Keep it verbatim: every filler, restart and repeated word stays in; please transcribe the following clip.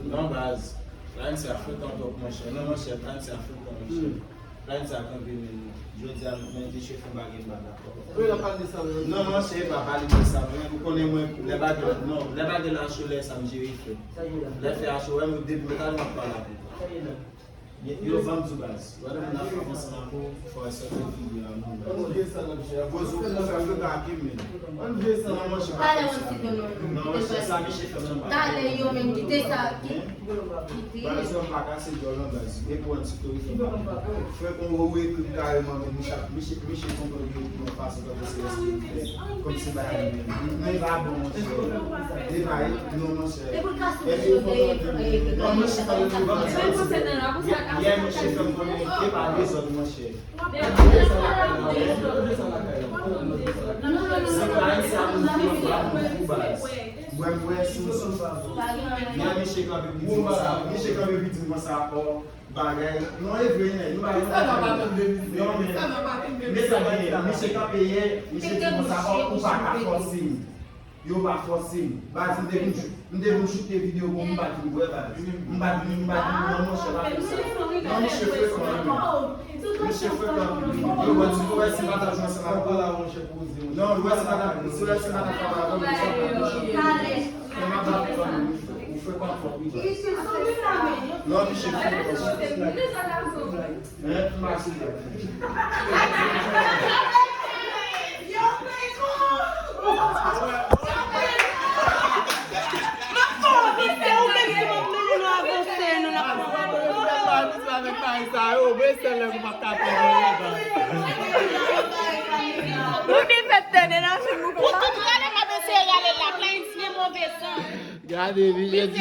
Non, baz. Line sa frekan twòp, monchè. Non, monchè, line sa frekan, monchè. Line sa kanpe menm. Jodi a, men di chef m pa gen bagay. Wi, l ap pale de sa, wi. Non, monchè, pa pale de sa, mwen. Ou konnen mwen, lè bagay, non, lè bagay la cho, lè sa m jere fè. Lè fè a cho, wè, nou depi m talè m ap pale avè w. Yo, yo ban m di w, baz. Wè, lè moun ap frape ansanm ak ou, fò w sòti figi a moun, baz. Poze w pou fè frekan ak li, men. Non, monchè, pa fè sa. Non, monchè, sa misye fè m nan pa. Talè yo menm, kite sa, ki-, kite. Baz, yo, m pa kase djòl, non, baz. E pou an ti tori, frè, frè, kon ou ekri kareman, men misye, misye, misye konprann yo nan fason tankou se respè. Kòmsi bagay li menm. Men pa bon, monchè. E pa, non, monchè. Epi fò mwen, non, monchè, pa vle ban m santi. Yè, monchè, fè m konnen, e pa dezòd, monchè. Se pa sa moun ki pa bon pou baz. Mwen, mwen, sou, sou. Yè, misye kanpe pou di m sa. Misye kanpe pou di m sa, o. Bagay, non, e vre, nèg, nou pa gen. Sa nan pa tonbe, misye. Non, men, sa nan pa tonbe, misye, misye kanpe yè, misye di konsa, o, ou pa ka fòse m. Yo pa fòse m. Baz, m te vin, m te vin choute videyo pou m pa vin bwè, baz. M pa vin, m pa vin, non, monchè, pa fè sa. Non, misye frekan, wi. Misye frekan, wi. Yo, bon, ti frè, si pa ta jwenn sa, pa la, monchè, poze, monchè. Non, wè, si pa ta, si wè, si pa ta fè bagay, monchè, pa fè. Fè m ap pale fanmi, ou fè pa fòk, wi, baz. Non, misye fè fòk. Hein? M pa sou. Ou vin fè tande nan fim ou konsa? Gade, misye di.